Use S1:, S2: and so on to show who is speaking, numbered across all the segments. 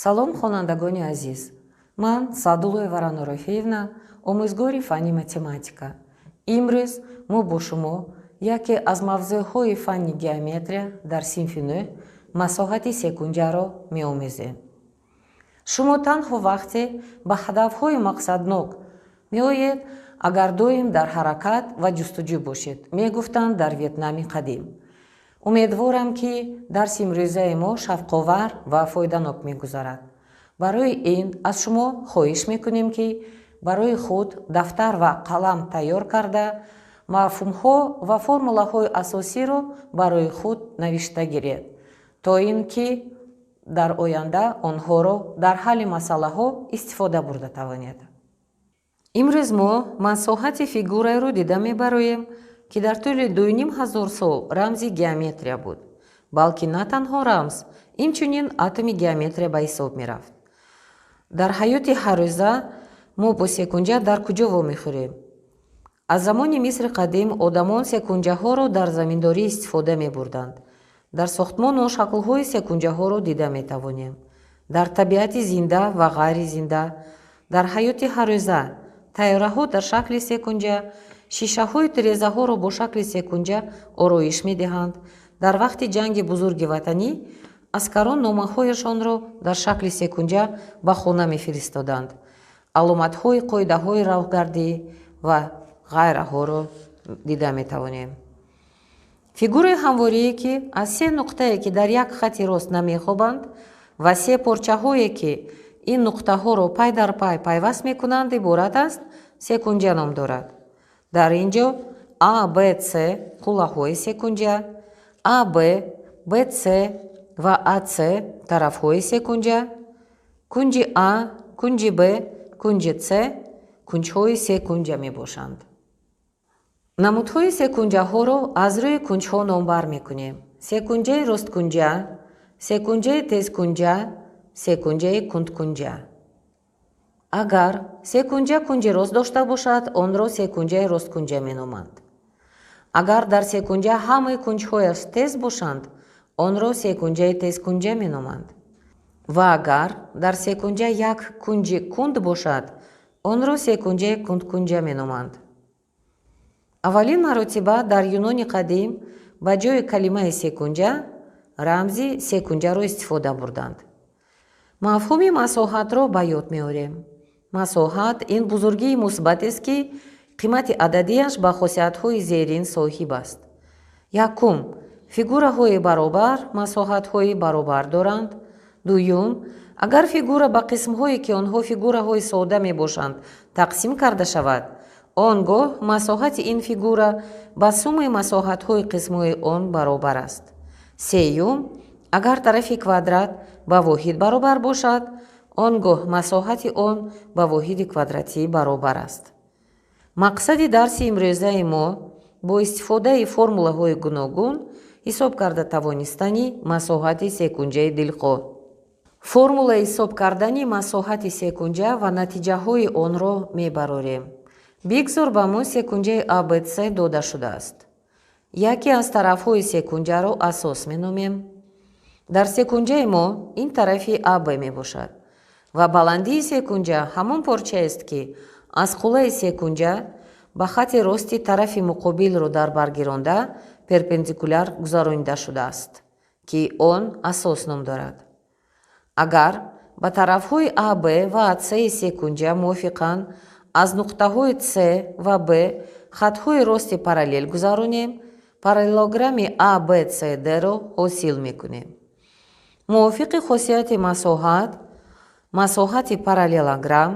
S1: Салом, хонандагони азиз! Ман Саъдуллоева Рано Рофеевна, омӯзгори фанни математика. Имрӯз мо бо шумо яке аз мавзӯъҳои фанни геометрия дар синфи нӯҳ, масоҳати секунҷаро меомӯзем. Шумо танҳо вақте ба ҳадафҳои мақсаднок меоед, агар доим дар ҳаракат ва ҷустуҷӯ бошед, мегуфтанд дар Вьетнами қадим. Умедворам, ки дарси имрӯзаи мо шавқовар ва фоиданок мегузарад. Барои ин аз шумо хоҳиш мекунем, ки барои худ дафтар ва қалам тайёр карда, мафҳумҳо ва формулаҳои асосиро барои худ навишта гиред, то ин ки дар оянда онҳоро дар ҳалли масъалаҳо истифода бурда тавонед. Имрӯз мо масоҳати фигураеро дида мебароем, ки дар тӯли 2500 сол рамзи геометрия буд. Балки на танҳо рамз, инчунин атоми геометрия ба ҳисоб мерафт. Дар ҳаёти ҳаррӯза мо бо секунҷа дар куҷо вомехӯрем? Аз замони Мисри қадим одамон секунҷаҳоро дар заминдорӣ истифода мебурданд. Дар сохтмону шаклҳои секунҷаҳоро дида метавонем. Дар табиати зинда ва ғайри зинда, дар ҳаёти ҳаррӯза тайёраҳо дар шакли секунҷа, шишаҳои тирезаҳоро бо шакли секунҷа ороиш медиҳанд. Дар вақти Ҷанги Бузурги Ватанӣ аскарон номаҳояшонро дар шакли секунҷа ба хона мефиристоданд. Аломатҳои қоидаҳои роҳгардӣ ва ғайраҳоро дида метавонем. Фигураи ҳамворие, ки аз се нуқтае, ки дар як хати рост намехобанд, ва се порчаҳое, ки ин нуқтаҳоро пай дар пай пайваст мекунанд, иборат аст, секунҷа ном дорад. Дар ин ҷо А, Б, С қуллаҳои секунҷа, А, Б, Б, С ва А, С тарафҳои секунҷа, кунҷи А, кунҷи Б, кунҷи С кунҷҳои секунҷа мебошанд. Намудҳои секунҷаҳоро аз рӯи кунҷҳо номбар мекунем: секунҷаи росткунҷа, секунҷаи тезкунҷа, секунҷаи кундкунҷа. Агар секунҷа кунҷи рост дошта бошад, онро секунҷаи росткунҷа меноманд. Агар дар секунҷа ҳамаи кунҷҳояш тез бошанд, онро секунҷаи тезкунҷа меноманд. Ва агар дар секунҷа як кунҷи кунд бошад, онро секунҷаи кундкунҷа меноманд. Аввалин маротиба дар Юнони қадим ба ҷои калимаи секунҷа рамзи секунҷаро истифода бурданд. Мафҳуми масоҳатро ба ёд меорем. Масоҳат ин бузургии мусбатест, ки қимати ададиаш ба хосиятҳои зерин соҳиб аст. Якум, фигураҳои баробар масоҳатҳои баробар доранд. Дуюм, агар фигура ба қисмҳое, ки онҳо фигураҳои сода мебошанд, тақсим карда шавад, он гоҳ масоҳати ин фигура ба суммаи масоҳатҳои қисмҳои он баробар аст. Сеюм, агар тарафи квадрат ба воҳид баробар бошад, он гоҳ масоҳати он ба воҳиди квадратӣ баробар аст. Мақсади дарси имрӯзаи мо бо истифодаи формулаҳои гуногун ҳисоб карда тавонистани масоҳати секунҷаи дилхоҳ. Формулаи ҳисоб кардани масоҳати секунҷа ва натиҷаҳои онро мебарорем. Бигзор ба мо секунҷаи АБЦ дода шудааст. Яке аз тарафҳои секунҷаро асос меномем. Дар секунҷаи мо ин тарафи АБ мебошад ва баландии секунҷа ҳамон порчаест, ки аз қуллаи секунҷа ба хати рости тарафи муқобилро дар бар гиронда перпендикуляр гузаронида шудааст, ки он асос ном дорад. Агар ба тарафҳои АБ ва АСи секунҷа мувофиқан аз нуқтаҳои С ва Б хатҳои рости параллел гузаронем, параллелограмми АБЦД-ро ҳосил мекунем. Мувофиқи хосияти масоҳат, масоҳати параллелограмм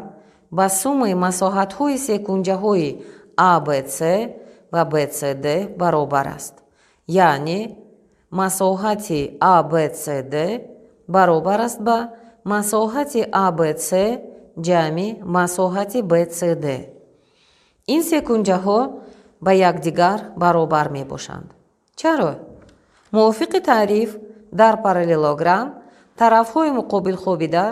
S1: ба суммаи масоҳатҳои секунҷаҳои АБЦ ва БЦД баробар аст. Яъне масоҳати АБЦД баробар аст ба масоҳати АБЦ ҷамъи масоҳати БЦД. Ин секунҷаҳо ба якдигар баробар мебошанд. Чаро? Мувофиқи таъриф, дар параллелограмм тарафҳои муқобилхобида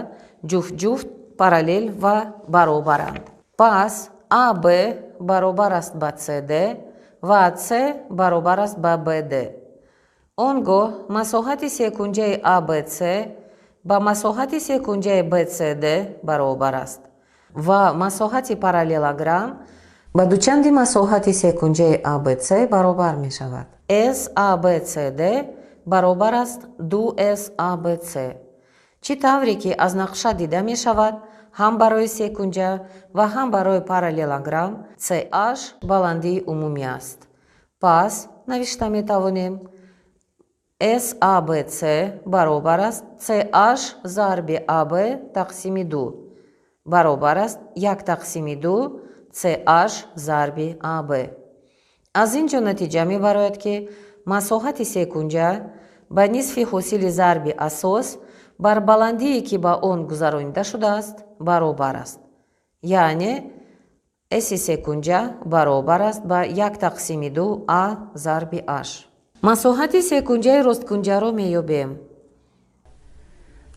S1: ҷуфт-ҷуфт, параллел ва баробаранд. Пас АБ баробар аст ба СД ва АС баробар аст ба БД. Он гоҳ масоҳати секунҷаи АБЦ Ба масоҳати секунҷаи BCD баробар аст ва масоҳати параллелограмм ба дучанди масоҳати секунҷаи ABC баробар мешавад. SABCD баробар аст 2SABC. Чӣ тавре ки аз нақша дида мешавад, ҳам барои секунҷа ва ҳам барои параллелограмм CH баландии умумӣ аст. Пас навишта метавонем: SABC баробар аст CH зарби AB тақсими 2 баробар аст 1 тақсими 2 CH зарби AB. Аз ин ҷо натиҷа мебарояд, ки масоҳати секунҷа ба нисфи ҳосили зарби асос бар баландие, ки ба он гузаронида шудааст, баробар аст. Яъне S секунҷа баробар аст ба 1 тақсими 2 А зарби H. Масоҳати секунҷаи росткунҷаро меёбем.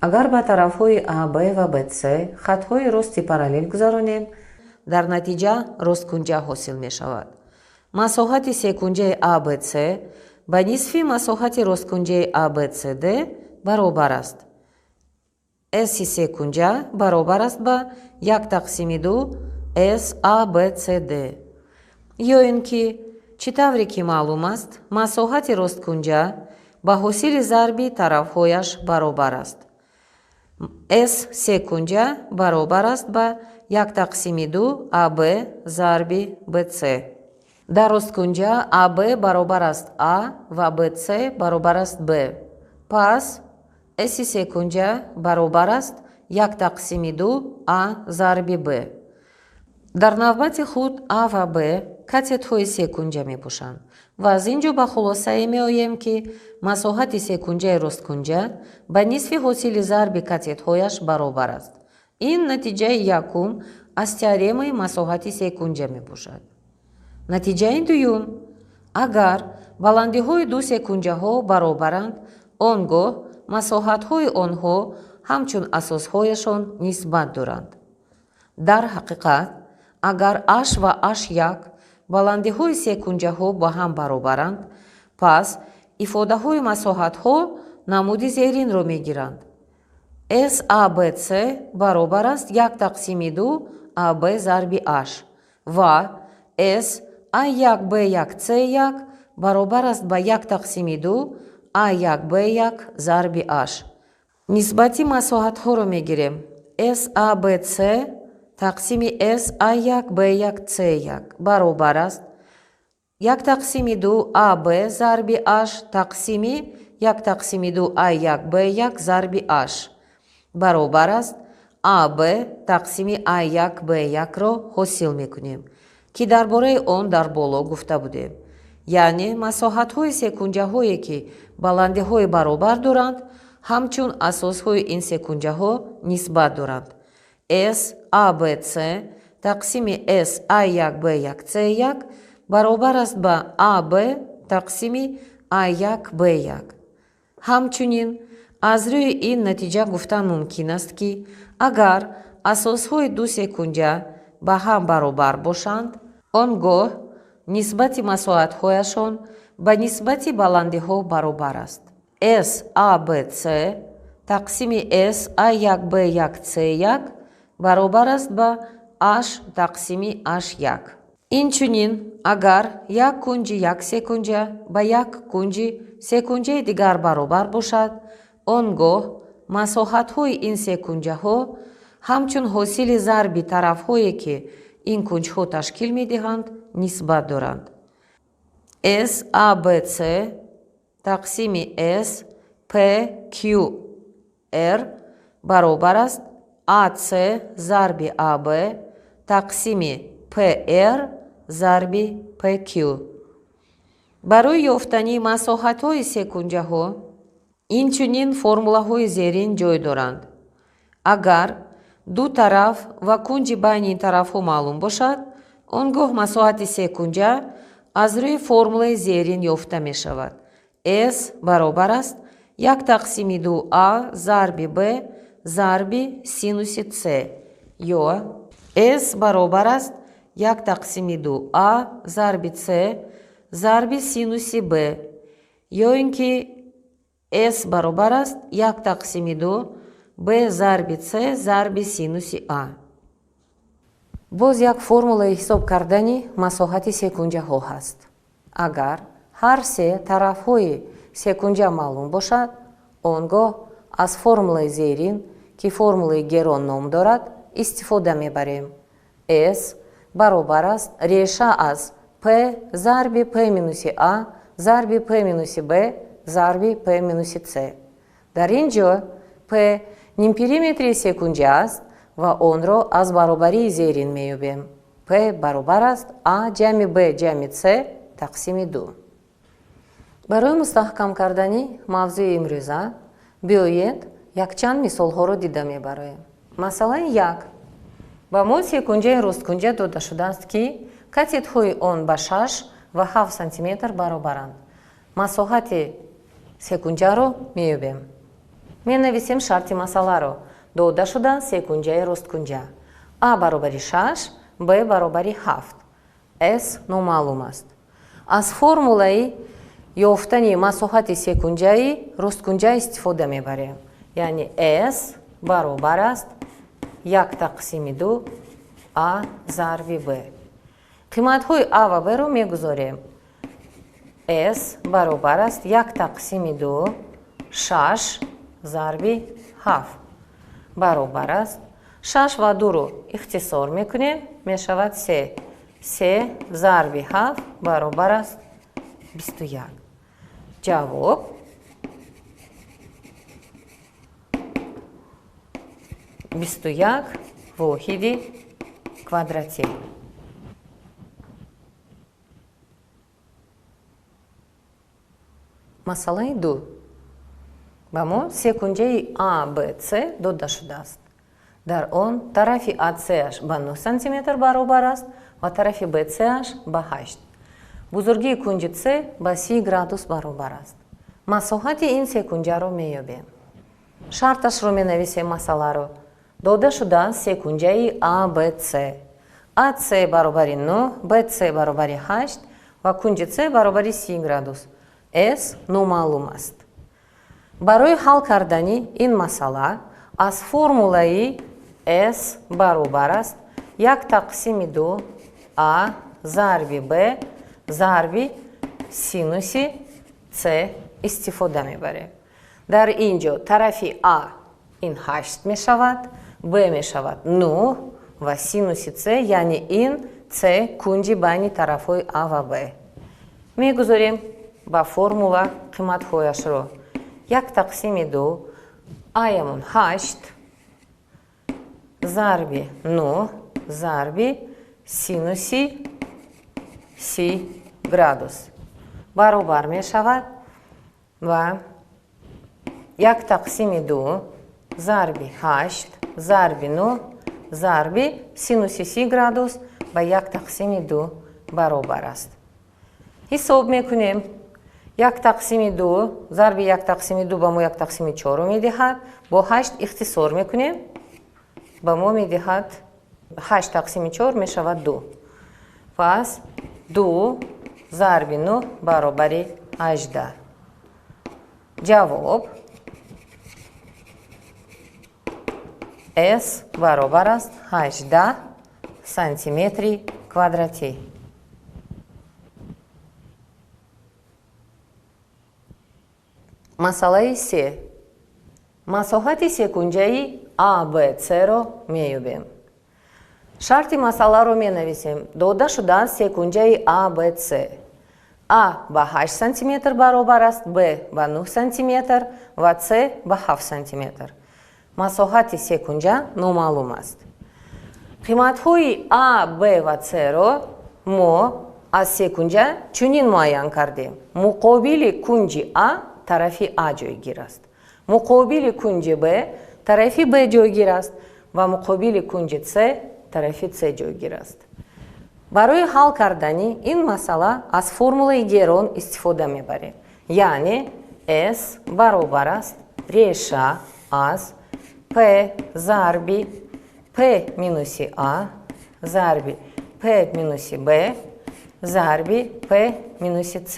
S1: Агар ба тарафҳои АБ ва БЦ хатҳои рости параллел гузаронем, дар натиҷа росткунҷа ҳосил мешавад. Масоҳати секунҷаи АБЦ ба нисфи масоҳати росткунҷаи ABCD баробар аст. S секунҷа баробар аст ба 1 тақсими 2 SABCD. Ё ин ки, чӣ тавре ки маълум аст, масоҳати росткунҷа ба ҳосили зарби тарафҳояш баробар аст. S секунҷа баробар аст ба 1 тақсими 2 АБ зарби БЦ. Дар росткунҷа АБ баробар аст А ва БЦ баробар аст Б. Пас S секунҷа баробар аст 1 тақсими 2 А зарби Б. Дар навбати худ А ва Б катетҳои секунҷа мебошанд ва аз ин ҷо ба хулосае меоем, ки масоҳати секунҷаи росткунҷа ба нисфи ҳосили зарби катетҳояш баробар аст. Ин натиҷаи якум аз теоремаи масоҳати секунҷа мебошад. Натиҷаи дуюм: агар баландиҳои ду секунҷаҳо баробаранд, он гоҳ масоҳатҳои онҳо ҳамчун асосҳояшон нисбат доранд. Дар ҳақиқат, агар h ва h1 баландиҳои секунҷаҳо ба ҳам баробаранд, пас ифодаҳои масоҳатҳо намуди зеринро мегиранд: SABC баробар аст 1 тақсими 2 AB зарби H ва S A1 B1 C1 баробар аст ба 1 тақсими 2 A1 B1 зарби H. Нисбати масоҳатҳоро мегирем: SABC тақсими S A1 B1 C1 баробар аст 1 тақсими 2 AB зарби H тақсими 1 тақсими 2 A1 B1 зарби H баробар аст АБ тақсими А1 Б1-ро ҳосил мекунем, ки дар бораи он дар боло гуфта будем. Яъне масоҳатҳои секунҷаҳое, ки баландиҳои баробар доранд, ҳамчун асосҳои ин секунҷаҳо нисбат доранд. S ABC тақсими S A1 B1 C1 баробар аст ба АБ тақсими А1 Б1. Ҳамчунин аз рӯи ин натиҷа гуфтан мумкин аст, ки агар асосҳои ду секунҷа ба ҳам баробар бошанд, он гоҳ нисбати масоҳатҳояшон ба нисбати баландиҳо баробар аст. S ABC тақсими S A1 B1 C1 баробар аст ба H тақсими H1. Инчунин, агар як кунҷи як секунҷа ба як кунҷи секунҷаи дигар баробар бошад, он гоҳ масоҳатҳои ин секунҷаҳо ҳамчун ҳосили зарби тарафҳое, ки ин кунҷҳо ташкил медиҳанд, нисбат доранд. S ABC тақсими S P Q R баробар аст AC зарби AB тақсими PR зарби PQ. Барои ёфтани масоҳатҳои секунҷаҳо инчунин формулаҳои зерин ҷой доранд. Агар ду тараф ва кунҷи байни ин тарафҳо маълум бошад, он гоҳ масоҳати секунҷа аз рӯи формулаи зерин ёфта мешавад: S баробар аст 1 тақсими 2 А зарби Б зарби синуси С ё S баробар аст 1 тақсими 2 А зарби С зарби синуси Б ё ин ки S баробар аст 1 тақсими 2 Б зарби С зарби синуси А. Боз як формулаи ҳисоб кардани масоҳати секунҷаҳо ҳаст. Агар ҳар се тарафҳои секунҷа маълум бошад, он гоҳ аз формулаи зерин, ки формулаи Герон ном дорад, истифода мебарем. С баробар аст реша аз П зарби П минуси А зарби П минуси Б зарби П минуси С. Дар ин ҷо П нимпериметри секунҷа аст ва онро аз баробарии зерин меёбем. П баробар аст А ҷамъи Б ҷамъи С тақсими 2. Барои мустаҳкам кардани мавзӯи имрӯза биёед якчанд мисолҳоро дида мебароем. Масалаи 1. Ба мо секунҷаи росткунҷа дода шудааст, ки катетҳои он ба 6 ва 7 сантиметр баробаранд. Масоҳати секунҷаро меёбем. Менависем шарти масъаларо. Дода шуда секунҷаи росткунҷа. А баробари 6, Б баробари 7. С номаълум аст. Аз формулаи ёфтани масоҳати секунҷаи росткунҷа истифода мебарем. Яъне С баробар аст 1 тақсими 2 А зарби Б. Қиматҳои А ва Б-ро мегузорем. С баробар аст 1 тақсими 2 6 зарби 7 баробар аст 6 ва 2-ро ихтисор мекунем, мешавад 3. 3 зарби 7 баробар аст 21. Ҷавоб 21 воҳиди квадратӣ. Масъалаи 2. Ба мо секунҷаи А, Б, С дода шудааст. Дар он тарафи АС-аш ба 9 сантиметр баробар аст ва тарафи БС-аш ба 8. Бузургии кунҷи С ба 30 градус баробар аст. Масоҳати ин секунҷаро меёбем. Шарташро менависем масъаларо. Дода шудааст секунҷаи А, Б, С. АС баробари 9, БС баробари 8 ва кунҷи С баробари 30 градус. С номаълум аст. Барои ҳал кардани ин масъала аз формулаи С баробар аст 1 тақсими 2 А зарби Б зарби синуси С истифода мебарем. Дар ин ҷо тарафи А ин 8 мешавад, Б мешавад 9 ва синуси С, яъне ин С кунҷи байни тарафҳои А ва Б. Мегузорем ба формула қиматҳояшро. 1 тақсими 2 Аямон 8 зарби 9 зарби синуси 30 градус баробар мешавад ва 1 тақсими 2 зарби 8 зарби 9 зарби синуси 30 градус ба 1 тақсими 2 баробар аст. Ҳисоб мекунем. 1 тақсими 2 зарби 1 тақсими 2 ба мо 1 тақсими 4 медиҳад. Бо 8 ихтисор мекунем, ба мо медиҳад 8 тақсими 4 мешавад 2. Пас 2 зарби 9 баробари 18. Ҷавоб С баробар аст 18 сантиметри квадратӣ. Масъалаи 3. Масоҳати секунҷаи А, Б, С-ро меёбем. Шарти масъаларо менависем. Дода шудааст секунҷаи А, Б, С. А ба 8 сантиметр баробар аст, Б ба 9 сантиметр ва С ба 7 сантиметр. Масоҳати секунҷа номаълум аст. Қиматҳои А, Б ва С-ро мо аз секунҷа чунин муайян кардем. Муқобили кунҷи А тарафи А ҷойгир аст. Муқобили кунҷи Б тарафи Б ҷойгир аст ва муқобили кунҷи С тарафи С ҷойгир аст. Барои ҳал кардани ин масъала аз формулаи Герон истифода мебарем. Яъне С баробар аст реша аз П зарби П минуси А зарби П минуси Б зарби П минуси С.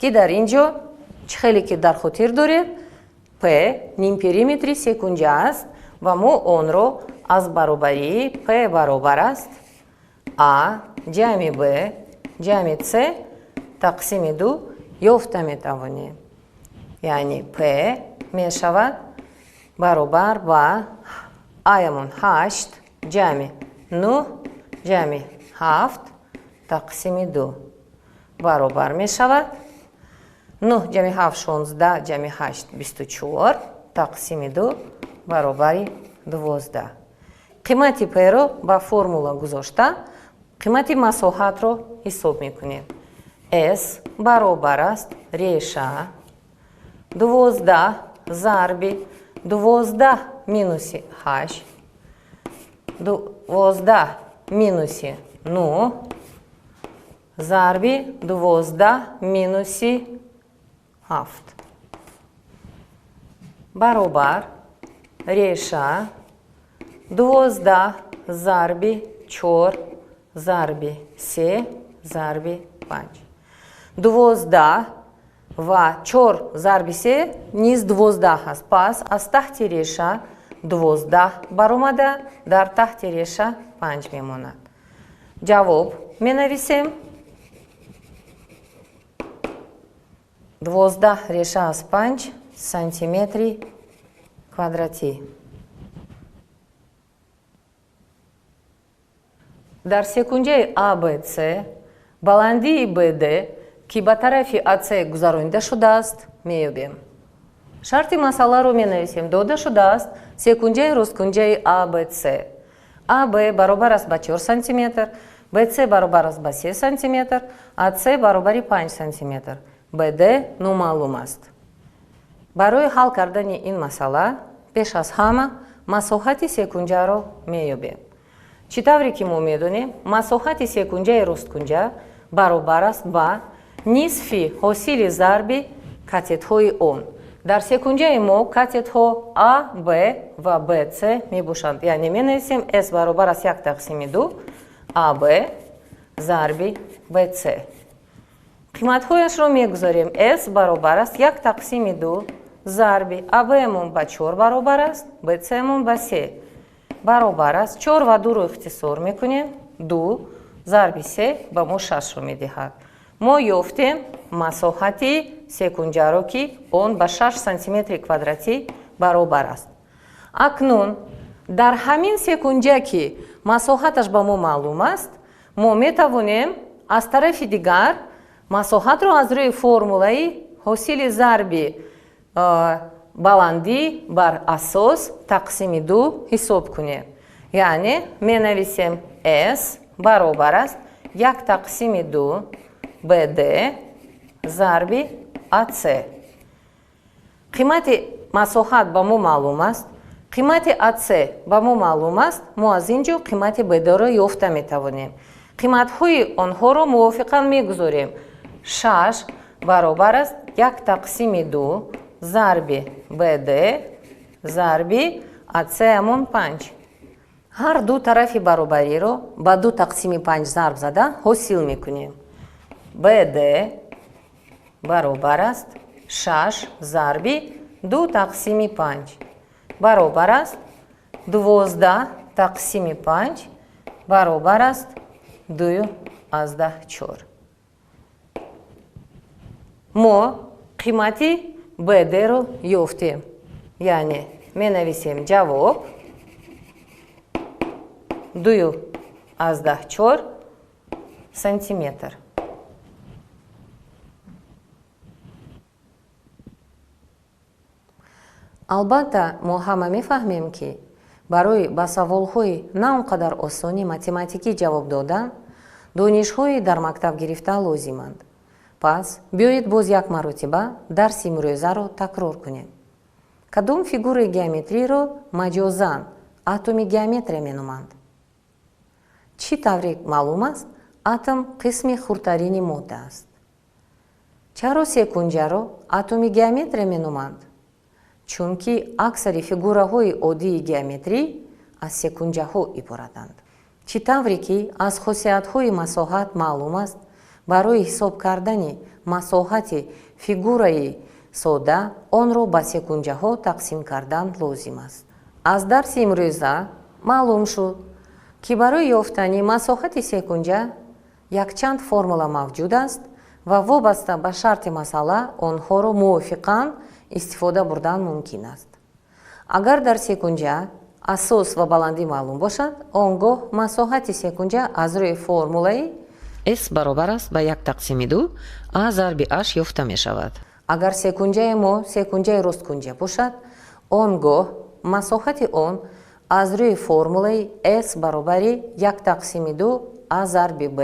S1: Ки дар ин ҷо чӣ хеле ки дар хотир доред, П нимпериметри секунҷа аст ва мо онро аз баробарии П баробар аст А ҷамъи Б ҷамъи С тақсими 2 ёфта метавонем. Яъне П мешавад баробар ба А-ямон 8 ҷамъи 9 ҷамъи 7 тақсими 2 баробар мешавад 9 ҷамъи 7 16 ҷамъи 8 24 тақсими 2 баробари 12. Қимати П-ро ба формула гузошта қимати масоҳатро ҳисоб мекунем. С баробар аст реша 12 зарби 12 минуси 8 12 минуси 9 зарби 12 минуси 7 баробар реша 12 зарби 4 зарби 3 зарби 5. 12 ва 4 зарби 3 низ 12 аст. Пас аз таҳти реша 12 баромада дар таҳти реша 5 мемонад. Ҷавоб менависем. 12 реша аз 5 сантиметри квадратӣ. Дар секунҷаи АБЦ баландии БД, ки ба тарафи АЦ гузаронида шудааст, меёбем. Шарти масъаларо менависем. Дода шудааст секунҷаи росткунҷаи АБЦ. АБ баробар аст ба 4 сантиметр, БЦ баробар аст ба 3 сантиметр, АЦ баробари 5 сантиметр. БД номаълум аст. Барои ҳал кардани ин масъала пеш аз ҳама масоҳати секунҷаро меёбем. Чӣ тавре ки мо медонем, масоҳати секунҷаи росткунҷа баробар аст ба нисфи ҳосили зарби катетҳои он. Дар секунҷаи мо катетҳо А, Б ва БЦ мебошанд. Яъне менависем С баробар аст 1 тақсими 2 АБ зарби БЦ. Қиматҳояшро мегузорем. С баробар аст 1 тақсими 2 зарби АБ-мон ба 4 баробар аст, БЦ-мон ба 3 баробар аст. 4 ва 2-ро ихтисор мекунем. 2 зарби 3 ба мо 6-ро медиҳад. Мо ёфтем масоҳати секунҷаро, ки он ба 6 сантиметри квадратӣ баробар аст. Акнун дар ҳамин секунҷа, ки масоҳаташ ба мо маълум аст, мо метавонем аз тарафи дигар масоҳатро аз рӯи формулаи ҳосили зарби баландӣ бар асос тақсими 2 ҳисоб кунем. Яъне менависем С баробар аст 1 тақсими 2 БД зарби АЦ. Қимати масоҳат ба мо маълум аст, қимати АЦ ба мо маълум аст, мо аз ин ҷо қимати БД-ро ёфта метавонем. Қиматҳои онҳоро мувофиқан мегузорем. 6 баробар аст 1 тақсими 2 зарби БД зарби АЦ-амон 5. Ҳар ду тарафи баробариро ба 2 тақсими 5 зарб зада ҳосил мекунем. БД баробар аст 6 зарби 2 тақсими 5 баробар аст 12 тақсими 5 баробар аст 2,4. Мо қимати БД-ро ёфтем. Яъне менависем ҷавоб 2,4 сантиметр. Албатта, мо ҳама мефаҳмем, ки барои ба саволҳои на он қадар осони математикӣ ҷавоб додан, донишҳои дар мактаб гирифта лозиманд. Пас биёед боз як маротиба дарси имрӯзаро такрор кунем. Кадом фигураи геометриро маҷозан атоми геометрия меноманд? Чӣ тавре маълум аст, атом қисми хурдтарини модда аст. Чаро секунҷаро атоми геометрия меноманд? Чунки аксари фигураҳои оддии геометрӣ аз секунҷаҳо иборатанд. Чӣ тавре ки аз хосиятҳои масоҳат маълум аст, барои ҳисоб кардани масоҳати фигураи Сода онро ба секунҷаҳо тақсим кардан лозим аст. Аз дарси имрӯза маълум шуд, ки барои ёфтани масоҳати секунҷа якчанд формула мавҷуд аст ва вобаста ба шарти масъала онҳоро мувофиқан истифода бурдан мумкин аст. Агар дар секунҷа асос ва баландӣ маълум бошад, он гоҳ масоҳати секунҷа аз рӯи формулаи
S2: S баробар аст ба як тақсими ду А зарби H ёфта мешавад.
S1: Агар секунҷаи мо секунҷаи росткунҷа бошад, он гоҳ масоҳати он аз рӯи формулаи S баробари як тақсими ду А зарби Б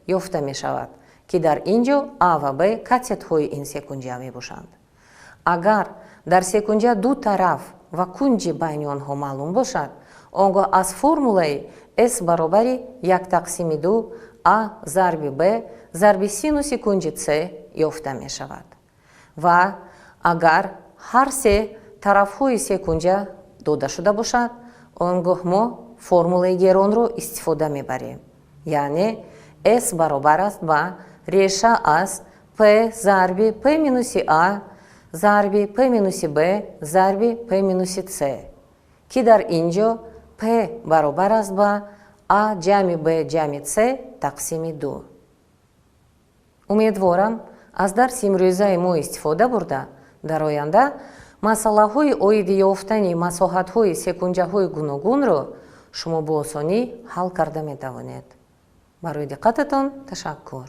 S1: ёфта мешавад, ки дар ин ҷо А ва Б катетҳои ин секунҷа мебошанд. Агар дар секунҷа ду тараф ва кунҷи байни онҳо маълум бошад, он гоҳ аз формулаи S баробари як тақсими ду А зарби Б зарби синуси кунҷи С ёфта мешавад. Ва агар ҳар се тарафҳои секунҷа дода шуда бошад, он гоҳ мо формулаи Геронро истифода мебарем. Яъне S баробар аст ба реша аз P зарби P минуси А зарби P минуси Б зарби P минуси С, ки дар ин ҷо P баробар аст ба А ҷамъи Б ҷамъи С тақсими ду. Умедворам, аз дарси имрӯзаи мо истифода бурда, дар оянда масъалаҳои оиди ёфтани масоҳатҳои секунҷаҳои гуногунро шумо бо осонӣ ҳал карда метавонед. Барои диққататон ташаккур.